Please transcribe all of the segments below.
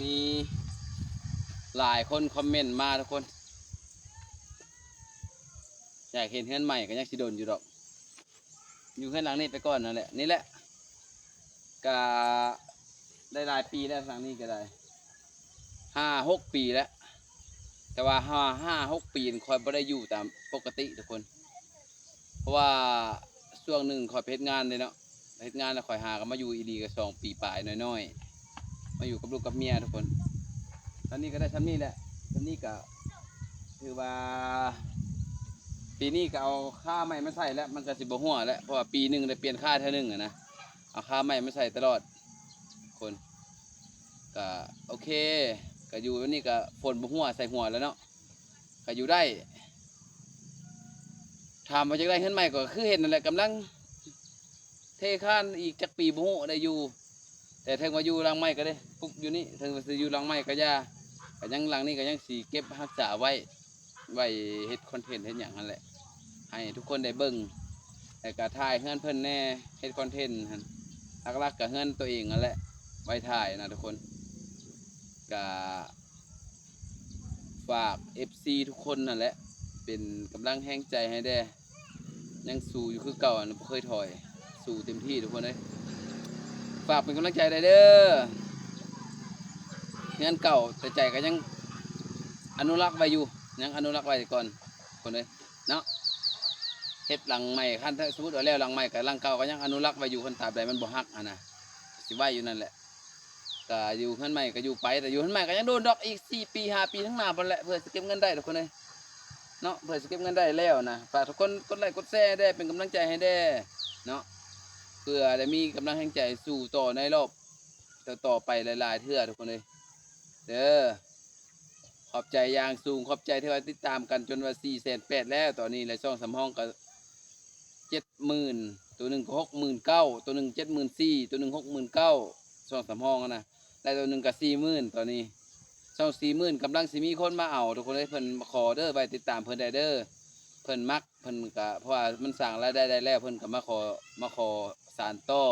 ມີຫຼາຍຄົນຄອມເມັນມາທຸກຄົນ ຢາກເຫັນເຮືອນໃໝ່ກໍຍັງຊິດົນຢູ່ດອກ ຢູ່ເຮືອນຫຼັງນີ້ໄປກ່ອນນັ້ນແຫຼະ ນີ້ແຫຼະ ກະໄດ້ຫຼາຍປີແລ້ວ ຫຼັງນີ້ກໍໄດ້ຫ້າຫົກປີແລ້ວ ແຕ່ວ່າຫ້າຫົກປີນີ້ຂ້ອຍບໍ່ໄດ້ຢູ່ຕາມປົກກະຕິທຸກຄົນ ເພາະວ່າຊ່ວງໜຶ່ງຂ້ອຍໄປເຮັດງານເດ້ເນາະ ເຮັດງານແລ້ວຂ້ອຍຫາກໍມາຢູ່ອີ່ຫຼີກໍສອງປີປາຍໜ້ອຍໆ ມາຢູ່ກັບລູກກັບເມຍທຸກຄົນ ຕອນນີ້ກໍໄດ້ຊ່ຳນີ້ແຫຼະ ຊ່ຳນີ້ກໍຖືວ່າ ປີນີ້ກໍເອົາຄາໃໝ່ມາໃສ່ແລ້ວ ມັນກໍຊິບໍ່ຮົ່ວແລ້ວ ເພາະວ່າປີໜຶ່ງໄດ້ປ່ຽນຄາເທື່ອໜຶ່ງຫັ້ນນະ ເອົາຄາໃໝ່ມາໃສ່ຕະຫຼອດ ຄົນ ກໍໂອເຄ ກໍຢູ່ແບບນີ້ກໍຝົນບໍ່ຮົ່ວໃສ່ຫົວແລ້ວເນາະ ກໍຢູ່ໄດ້ ຖາມວ່າຢາກໄດ້ເຮືອນໃໝ່ກໍຄືເຫັນນັ້ນແຫຼະ ກຳລັງເທຄານ ອີກຈັກປີບໍ່ຮູ້ໄດ້ຢູ່ ແຕ່ເຖິງວ່າຢູ່ຫຼັງໃໝ່ກໍໄດ້ປຸກຢູ່ນີ້ ເຖິງວ່າຊິຢູ່ຫຼັງໃໝ່ກໍຢ່າ ກໍຍັງ ຫຼັງນີ້ກໍຍັງຊິເກັບຮັກສາໄວ້ ໄວ້ເຮັດຄອນເທັນເຮັດຫຍັງຫັ້ນແຫຼະ ໃຫ້ທຸກຄົນໄດ້ເບິ່ງ ແລ້ວກໍຖ່າຍເຮືອນເພິ່ນແດ່ ເຮັດຄອນເທັນຫັ້ນ ຫຼັກໆກໍເຮືອນຕົວເອງຫັ້ນແຫຼະ ໄວ້ຖ່າຍນະທຸກຄົນ ກໍ ຝາກເອັຟຊີທຸກຄົນຫັ້ນແຫຼະ ເປັນກຳລັງແຮງໃຈໃຫ້ແດ່ ຍັງສູ້ຢູ່ຄືເກົ່າ ບໍ່ເຄີຍຖອຍ ສູ້ເຕັມທີ່ທຸກຄົນເອີຍ ຝາກເປັນກຳລັງໃຈໄດ້ເດີ ເຮືອນເກົ່າແຕ່ໃຈກໍຍັງອະນຸລັກໄວ້ຢູ່ ຍັງອະນຸລັກໄວ້ກ່ອນ ຄົນເອີຍເນາະ ເຮັດຫຼັງໃໝ່ ຄັນສົມມຸດວ່າແລ້ວຫຼັງໃໝ່ ກໍຫຼັງເກົ່າກໍຍັງອະນຸລັກໄວ້ຢູ່ ຄັນຕາບໃດມັນບໍ່ຫັກຫັ້ນນະ ຊິໄວ້ຢູ່ນັ້ນແຫຼະ ກະຢູ່ເຮືອນໃໝ່ກະຢູ່ໄປ ແຕ່ຢູ່ເຮືອນໃໝ່ກະຍັງໂດນດອກ ອີກສີ່ປີຫ້າປີຂ້າງໜ້າພຸ້ນແຫຼະ ເພື່ອຊິເກັບເງິນໄດ້ທຸກຄົນເອີຍເນາະ ເພື່ອຊິເກັບເງິນໄດ້ແລ້ວນະ ຝາກທຸກຄົນກົດໄລ້ກົດແຊແດ່ ເປັນກຳລັງໃຈໃຫ້ແດ່ເນາະ ເພື່ອໄດ້ມີກຳລັງແຮງໃຈສູ້ຕໍ່ໃນລອບຕໍ່ໆໄປຫຼາຍໆເທື່ອທຸກຄົນເອີຍເດີ ຂອບໃຈຢ່າງສູງ ຂອບໃຈທີ່ວ່າຕິດຕາມກັນຈົນວ່າສີ່ແສນແປດແລ້ວ ຕອນນີ້ແລະ ຊ່ອງສຳຮອງກະ ເຈັດໝື່ນ ໂຕໜຶ່ງກໍຫົກໝື່ນເກົ້າ ໂຕໜຶ່ງເຈັດໝື່ນສີ່ ໂຕໜຶ່ງຫົກໝື່ນເກົ້າ ຊ່ອງສຳຮອງຫັ້ນນະ ແລະ ໂຕໜຶ່ງກໍສີ່ໝື່ນ ຕອນນີ້ຊ່ອງສີ່ໝື່ນ ກຳລັງຊິມີຄົນມາເອົາທຸກຄົນເອີຍ ເພິ່ນຂໍເດີ ໄປຕິດຕາມເພິ່ນໄດ້ເດີ ເພິ່ນມັກ ເພິ່ນກໍ ເພາະວ່າມັນສ້າງລາຍໄດ້ໄດ້ແລ້ວ ເພິ່ນກໍມາຂໍ ມາຂໍສານຕໍ່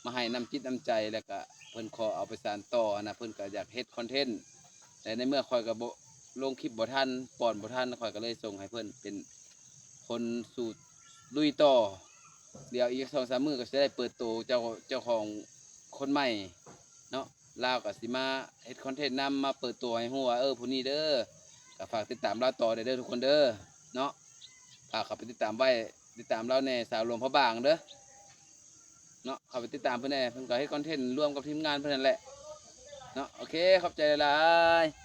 ມາໃຫ້ນ້ຳຈິດນ້ຳໃຈ ແລ້ວກໍເພິ່ນຂໍເອົາໄປສານຕໍ່ຫັ້ນນະ ເພິ່ນກໍຢາກເຮັດຄອນເທັນ ແລະ ໃນເມື່ອຂ້ອຍກໍບໍ່ລົງຄລິບບໍ່ທັນ ປ້ອນບໍ່ທັນ ຂ້ອຍກໍເລີຍສົ່ງໃຫ້ເພິ່ນເປັນ ຄົນສູ້ລຸຍຕໍ່ ດຽວອີກສອງສາມມື້ກໍຊິໄດ້ເປີດໂຕເຈົ້າ ເຈົ້າຂອງຄົນໃໝ່ເນາະ ລາວກໍຊິມາເຮັດຄອນເທັນນຳ ມາເປີດໂຕໃຫ້ຮູ້ວ່າ ເອີ ຜູ້ນີ້ເດີ ກໍຝາກຕິດຕາມລາວຕໍ່ໄດ້ເດີທຸກຄົນເດີເນາະ ຝາກເຂົ້າໄປຕິດຕາມໄວ້ ຕິດຕາມລາວແດ່ ສາວຫຼວງພະບາງເດີເນາະ ເຂົ້າໄປຕິດຕາມເພິ່ນແດ່ ເພິ່ນກໍເຮັດຄອນເທັນຮ່ວມກັບທີມງານເພິ່ນນັ້ນແຫຼະເນາະ ໂອເຄ ຂອບໃຈຫຼາຍໆ.